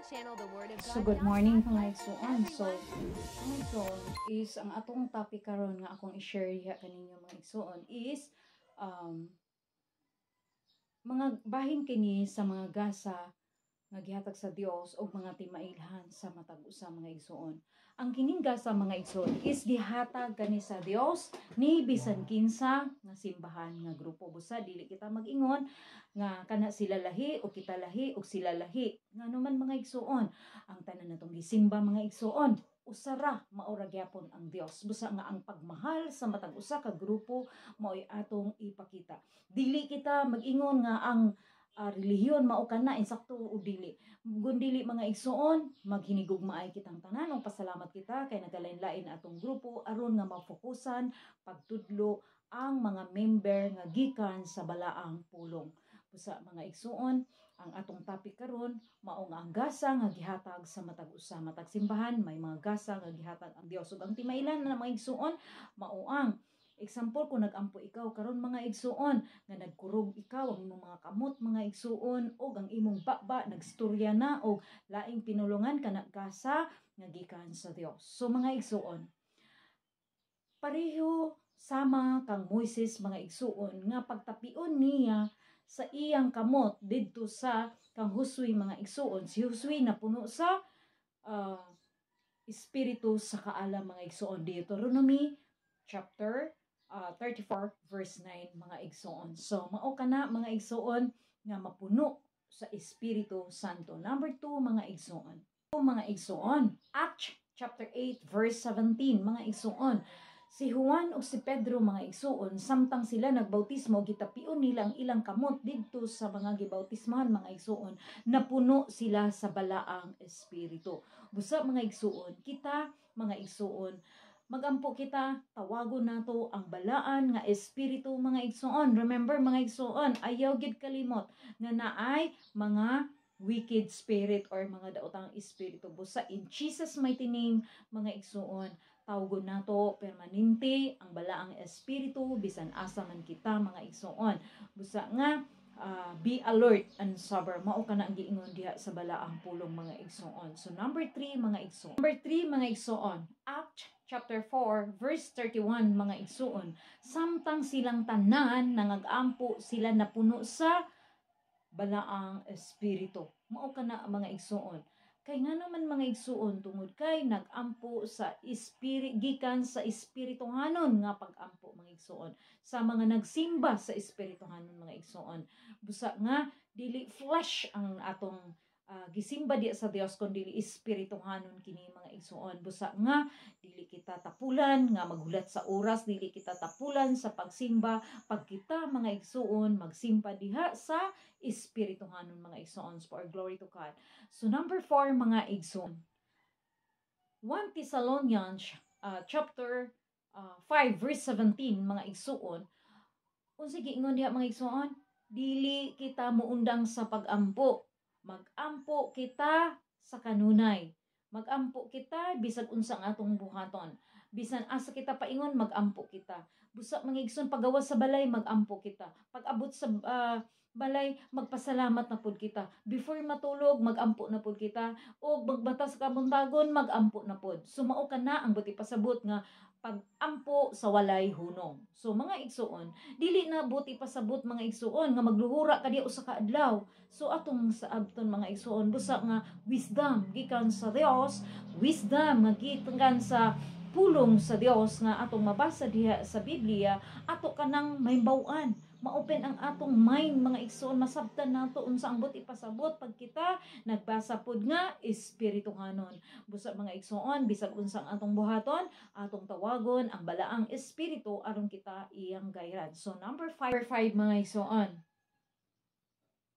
So good morning, mga igsuon. So mga igsuon is ang atong topic karon nga akong i-share diha kaninyo, mga igsuon, is mga bahin kini sa mga gasa nga gihatag sa Dios og mga timailhan sa matag usa, mga igsuon. Ang kining gasa, mga igsuon, is gihatag kani sa Dios ni bisan kinsa nga simbahan, nga grupo. Busa dili kita mag-ingon nga kana sila lahi o kita lahi o sila lahi. Ngano man, mga igsuon, ang tanan natong gisimba, mga igsuon, usara, mao ra gyapon ang Dios. Busa nga ang pagmahal sa matag usa ka grupo mao'y atong ipakita. Dili kita mag-ingon nga ang relihiyon mao kana insakto o dili. Kundili, mga igsuon, maghinigugmaay kitang tanan ug pasalamat kita kay nagkalain-lain atong grupo aron nga mafokusan pagtudlo ang mga member nga gikan sa balaang pulong. Busa, mga igsuon, ang atong topic karon mao nga ang gasa nga gihatag sa matag usa, matag simbahan may mga gasa nga gihatag ang Dios. Ug ang timailan na, mga igsuon, mao ang example kung nagampo ikaw karon, mga igsuon, nga nagkurog ikaw ang imong mga kamot, mga igsuon, og ang imong baba nagstorya na og laing pinulungan, kana gasa nga gikan sa Dios. So mga igsuon, pareho sama kang Moises, mga igsuon, nga pagtapion niya sa iyang kamot didto sa kang Josue, mga igsuon. Si Josue napuno sa espiritu sa kaalam, mga igsuon. Deuteronomy chapter 34 verse 9, mga igsuon. So mao kana, mga igsuon, nga mapuno sa Espiritu Santo. Number 2, mga igsuon. Mga igsuon, Acts chapter 8 verse 17, mga igsuon. Si Juan ug si Pedro, mga igsuon, samtang sila nagbautismo, gitapion nila ang ilang kamot didto sa mga gibautismohan, mga igsuon, napuno sila sa balaang espiritu. Busa, mga igsuon, kita, mga igsuon, magampo kita, tawagon nato ang balaan nga espiritu, mga igsuon. Remember, mga igsuon, ayaw gid kalimot nga naay mga wicked spirit or mga daotang espiritu. Busa in Jesus' mighty name, mga igsuon, tawgon nato permanente ang balaang espiritu bisan asa man kita, mga igsuon. Busa nga be alert and sober. Mao kana ang giingon diha sa balaang pulong, mga igsuon. So number 3, mga igsuon. Number 3, mga igsuon, Act chapter 4 verse 31, mga igsuon. Samtang silang tanan nangagampo sila, napuno sa balaang espiritu. Mao kana, mga igsuon. Kay nga naman, mga igsuon, tungod kay nagampo sa spirit, gikan sa espirituhanon nga pagampo, mga igsuon. Sa mga nagsimba sa espirituhanon, mga igsuon. Busa nga dili flesh ang atong gisimba diya sa Dios kun dili espirituhanon kini, mga igsuon. Busa nga dili kita tapulan nga maghulat sa oras, dili kita tapulan sa pagsimba pag kita, mga igsuon, magsimba diha sa espirituhanon, mga igsuon, for glory to God. So number 4, mga igsuon, 1 Thessalonians chapter 5 verse 17, mga igsuon. Unsa giingon diha, mga igsuon? Dili kita muundang sa pagampo, magampo kita sa kanunay. Magampo kita bisag unsa ang atong buhaton. Bisan asa kita paingon, magampo kita. Busa, mga igsoon, pagawas sa balay, magampo kita. Pag-abot sa balay, magpasalamat na pud kita. Before matulog, magampo na pud kita. O magbata sa kabuntagon, magampo na pud. So mao kana ang buot ipasabot nga pagampo sa walay hunong. So mga igsuon, dili na buot ipasabot, mga igsuon, nga magluhura ka diha usa ka adlaw. So atong sa abton, mga igsuon, busa nga wisdom gikan sa Dios, wisdom nga gikan sa pulong sa Dios nga atong mabasa diha sa Biblia, ato kanang mahibaw-an, ma-open ang atong mind, mga igsoon, masabtan nato unsa ang buot ipasabot pag kita nagbasa pod nga espirituhanon. Busa, mga igsoon, bisag unsa ang atong buhaton, atong tawagon ang balaang espiritu aron kita iyang gayran. So number 5, mga igsoon,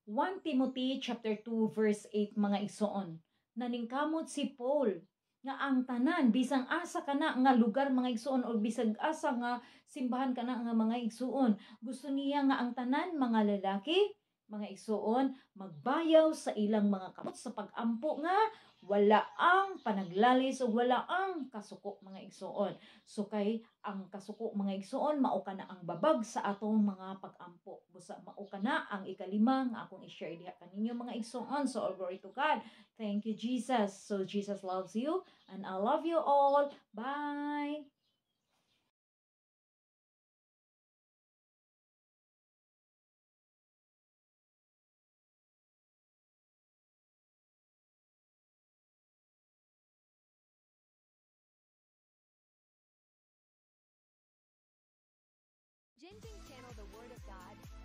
1 Timothy chapter 2 verse 8, mga igsoon. Naningkamot si Paul nga ang tanan bisang asa kana nga lugar, mga igsuon, o bisag asa nga simbahan kana nga mga igsuon, gusto niya nga ang tanan mga lalaki Mga igsuon, magbayaw sa ilang mga kamot sa pag-ampo nga wala ang panaglalis o wala ang kasuko, mga igsuon. So kay ang kasuko, mga igsuon, mao kana ang babag sa atong mga pag-ampo. Busa mao kana ang ikalima nga akong i-share diha kaninyo, mga igsuon. So all glory to God. Thank you, Jesus. So Jesus loves you and I love you all. Bye. Jinjing Channel, the Word of God.